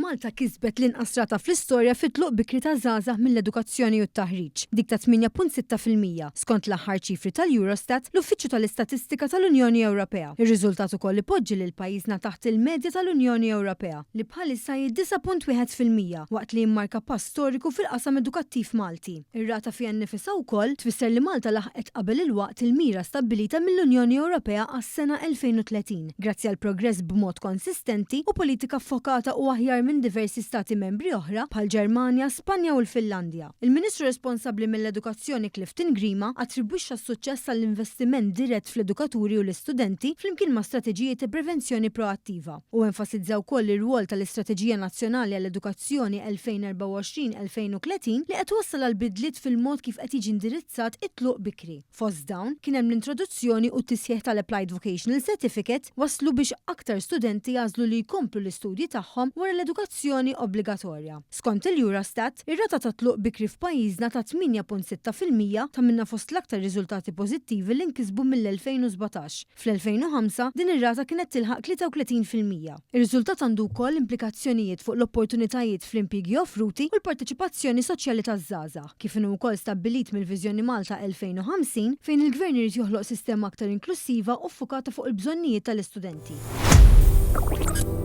Malta kisbet l-inqas rata fl-istorja fit-tluq bikri ta' żgħażagħ mill-edukazzjoni u t-taħriġ, dik ta' 8.6%, skont l-aħħar ċifri tal-Eurostat, l-Uffiċċju tal-Istatistika tal-Unjoni Ewropea. Ir-riżultat ukoll ipoġġi lil pajjiżna taħt il-medja tal-Unjoni Ewropea, li bħalissa hi 9.1%, waqt li jimmarka pass storiku fil-qasam edukattiv Malti. Ir-rata fiha nnifisha wkoll tfisser li Malta laħqet qabel il-waqt il-mira stabbilita mill-Unjoni Ewropea għas-sena 2030, grazzi għal progress b'mod konsistenti u politika ffokata u aħjar minn diversi Stati Membri oħra bħall-Ġermanja, Spanja u l-Finlandja. Il-Ministru responsabbli mill-Edukazzjoni Clifton Grima attribwixxa s-suċċess għall-investiment dirett fl-edukaturi u l-istudenti flimkien ma' strateġiji ta' prevenzjoni proattiva. Hu enfasizza wkoll ir-rwol tal-Istrateġija Nazzjonali għall-Edukazzjoni 2024-2030 li qed twassal għal bidliet fil-mod kif qed jiġi indirizzat it-tluq bikri. Fost dawn, kien hemm l-introduzzjoni u t-tisħiħ tal-Applied Vocational Certificate wasslu biex aktar studenti jagħżlu li jkomplu l-istudji tagħhom wara l-edukazzjoni obbligatorja. Skont il-Eurostat, ir-rata ta' tluq bikri f'pajjiżna ta' 8.6% tagħmilna fost l-aktar riżultati pożittivi li nkisbu mill-2017. Fl-2005, din ir-rata kienet tilħaq 33%. Ir-riżultat għandu wkoll implikazzjonijiet fuq l-opportunitajiet fl-impjiegi offruti u l-parteċipazzjoni soċjali taż-żgħażagħ, kif inhu wkoll stabbilit mill-Viżjoni Malta 2050, fejn il-Gvern irid joħloq sistema aktar inklussiva u ffukata fuq il-bżonnijiet tal-istudenti.